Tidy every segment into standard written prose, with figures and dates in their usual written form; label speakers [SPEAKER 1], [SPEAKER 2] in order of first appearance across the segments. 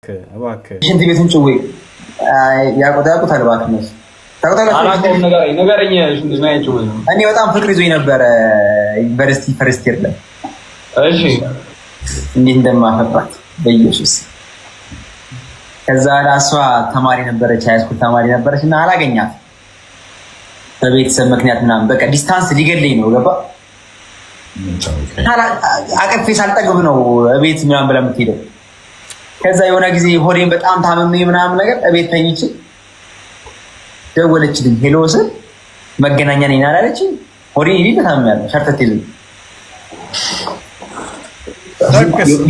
[SPEAKER 1] እባክህ።
[SPEAKER 2] ሽንት ቤቱን ጭዌ ያውቁታል። እባክህ እነሱ ታውቁታላችሁ።
[SPEAKER 3] አላውቀውም። ንገረኝ ንገረኝ። ሽንት ምን አይነት ጭዌ ነው?
[SPEAKER 2] እኔ በጣም ፍቅር ይዞኝ ነበረ ዩኒቨርሲቲ first year ላይ።
[SPEAKER 3] እሺ።
[SPEAKER 2] እንዴት እንደማፈቅራት በኢየሱስ። ከዛ በኋላ እሷ ተማሪ ነበረች፣ high school ተማሪ ነበረች እና አላገኛት በቤተሰብ ምክንያት ምናምን፣ በቃ distance ሊገለኝ ነው፣ ገባ? አቅፌ ሳልጠግብ ነው እቤት ምናምን ብላ የምትሄደው። ከዛ የሆነ ጊዜ ሆዴን በጣም ታምሜ ምናምን ነገር እቤት ተኝቼ ደወለችልኝ። Hello ስል መገናኛ ነኝ አላለችኝ። ሆዴን ይሊ ታምሜያለሁ፣ ሸርተት ይዞኝ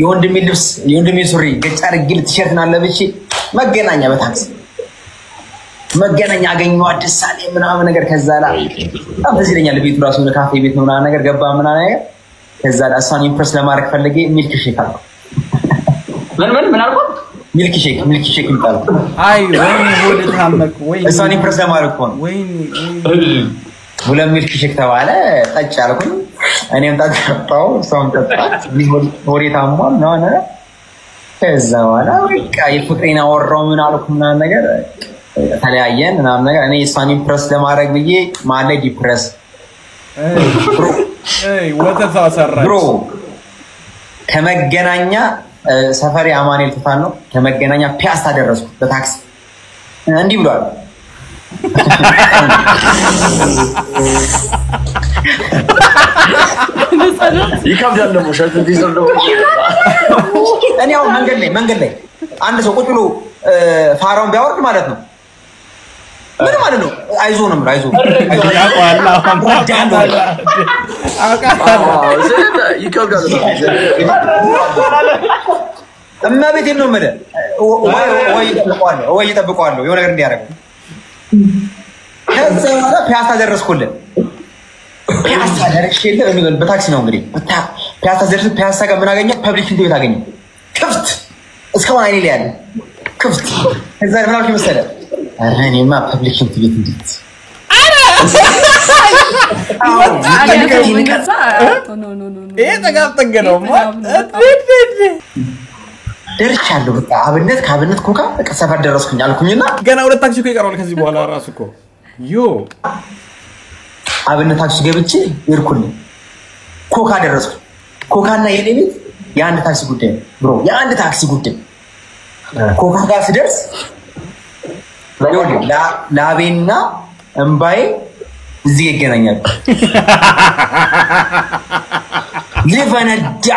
[SPEAKER 2] የወንድሜ ልብስ፣ የወንድሜ ሱሪ ገጭ አድርጌ ቲሸርት ለብሼ መገናኛ በታክሲ መገናኛ አገኘኋት፣ ደስ አለኝ ምናምን ነገር። ከዛ ላ በጣም ትዝ ይለኛል፣ ቤቱ ራሱ የሆነ ካፌ ቤት ነው ምናምን ነገር፣ ገባ ምናምን ነገር። ከዛ ላ እሷን impress ለማድረግ ፈልጌ milkshake አልኩ።
[SPEAKER 3] ምን ምን ምን አልኩት?
[SPEAKER 2] Milkshake, milkshake የሚባለው።
[SPEAKER 1] አይ ወይኔ ሆድ ታመክ፣ ወይኔ።
[SPEAKER 2] እሷን impress ለማድረግ እኮ ነው።
[SPEAKER 1] ወይኔ ወይኔ።
[SPEAKER 2] ሁለት milkshake ተባለ፣ ጠጭ አልኩኝ። እኔም ጠጣሁ፣ እሷም ጠጣች። ሆዴ ታሟል ምናምን ነገር። ከዛ በኋላ በቃ የፍቅሬን አወራው፣ ምን አልኩ ምናምን ነገር፣ ተለያየን ምናምን ነገር። እኔ እሷን impress ለማድረግ ብዬ መሀል ላይ depress
[SPEAKER 1] አይ ወተት አሰራች።
[SPEAKER 2] Bro፣ ከመገናኛ፣ ሰፈሬ አማኑኤል ቱፋን ነው። ከመገናኛ ፒያሳ ደረስኩ በታክሲ፣ እንዲህ ብሏል።
[SPEAKER 4] ይከብዳል ደግሞ ሸርት እንዲይዘው ደግሞ።
[SPEAKER 2] እኔ አሁን መንገድ ላይ አንድ ሰው ቁጭ ብሎ ፋራውን ቢያወርድ ማለት ነው፣ ምን ማለት ነው? አይዞህ ነው የምለው፣ አይዞህ።
[SPEAKER 1] ያውቀዋል አሁን።
[SPEAKER 2] እወድሃለሁ።
[SPEAKER 1] አውቃለሁ።
[SPEAKER 4] ይከብዳል።
[SPEAKER 2] እመቤቴን ነው የምልህ። ወይ እጠብቀዋለሁ፣ ወይ እጠብቀዋለሁ የሆነ ነገር እንዲያደርግ። ከዛ በኋላ ፒያሳ ደረስኩልህ። ፒያሳ ደርሼልህ በታክሲ ነው እንግዲህ፣ ፒያሳ ደርሼ ፒያሳ ጋር ምን አገኘሁ? Public ሽንት ቤት አገኘሁ። ክፍት፣ እስካሁን አይኔ ላይ ያለ ክፍት። ከዛ ምን አልኩኝ መሰለህ? ኧረ እኔማ public ሽንት ቤት እንዴት
[SPEAKER 1] ይሄ ጠጋብ ጥግ ነው።
[SPEAKER 2] ደርሻለሁ። በቃ አብነት፣ ከአብነት ኮካ፣ በቃ ሰፈር ደረስኩኝ አልኩኝና
[SPEAKER 1] ገና ሁለት ታክሲ እኮ ይቀረዋል ከዚህ በኋላ ራሱ እኮ ዮ።
[SPEAKER 2] አብነት ታክሲ ገብቼ ሄድኩልኝ። ኮካ ደረስኩ። ኮካና የኔ ቤት የአንድ ታክሲ ጉዳይ ነው bro፣ የአንድ ታክሲ ጉዳይ። ኮካ ጋር ስደርስ ይኸውልህ ላቤና እምባዬ እዚህ ይገናኛሉ። ልፈነዳ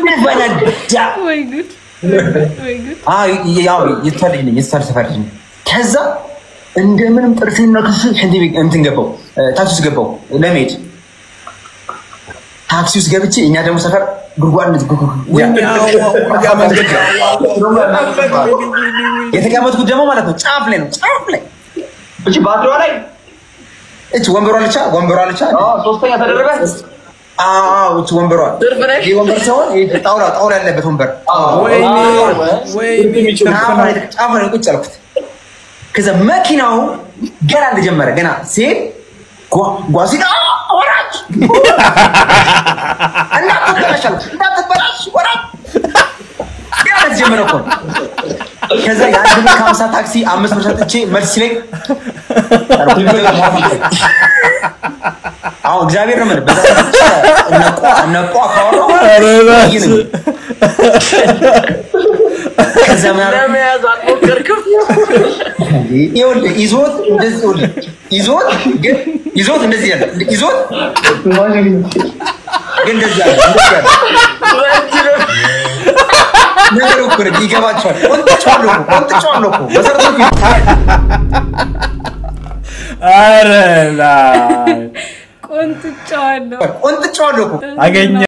[SPEAKER 2] ልፈነዳ።
[SPEAKER 5] ወይ ጉድ ወይ ጉድ!
[SPEAKER 2] አዎ ያው የተሰር ልጅ ነኝ፣ የተሰር ሰፈር ልጅ ነኝ። ከዛ እንደምንም ጥርሴን ነክሼ ሽንት ቤት እንትን ገባው፣ ታክሲ ውስጥ ገባው ለመሄድ። ታክሲ ውስጥ ገብቼ እኛ ደግሞ ሰፈር ጉድጓድ እንደዚህ የተቀመጥኩት ደግሞ ማለት ነው ጫፍ ላይ ነው፣ ጫፍ ላይ።
[SPEAKER 3] እቺ ባትሪዋ ላይ?
[SPEAKER 2] እች ወንበሯ ልቻ፣ ወንበሯ ልቻ።
[SPEAKER 3] ሶስተኛ ተደረበ።
[SPEAKER 2] አዎ እች ወንበሯ።
[SPEAKER 4] ትርፍ ነሽ?
[SPEAKER 2] ይሄ ወንበር ሳይሆን ይሄ ጣውላ ጣውላ ያለበት ወንበር።
[SPEAKER 1] ወይኔ ወይኔ።
[SPEAKER 2] ጫፍ ላይ፣ ጫፍ ላይ ቁጭ አልኩት። ከዛ መኪናው ገና እንደጀመረ ገና ሲሄድ ጓ ሲል ወራጅ እንዳትበላሽ አልኩት፣ እንዳትበላሽ ወራጅ። ገና እንደተጀመረ እኮ ነው። ከዛ የ1 ብር ከ50 ታክሲ 5 ብር ሰጥቼ መልስ ሲለኝ አሁን እግዚአብሔር ነው የምልህ፣ በዛ እነቋ እነቋ ካወራሁ ይህ ነው። ከዛ ምን አደረኩ?
[SPEAKER 4] ለመያዝ አልሞከርክም?
[SPEAKER 2] ይኸውልህ ይዞት እንደዚህ፣ ይኸውልህ ይዞት ግን ይዞት እንደዚህ ያለ፣ ይዞት ግን እንደዚህ ያለ፣ እንደዚህ ያለ ነገሩ እኮ ነው። ይገባቸዋል። ቆንጥጬዋለሁ እኮ፣ ቆንጥጬዋለሁ እኮ መሰረቱ እኮ።
[SPEAKER 1] ኧረ ላይ
[SPEAKER 5] ቆንጥጫዋለሁ።
[SPEAKER 2] ቆንጥጬዋለሁ እኮ።
[SPEAKER 1] አገኘ።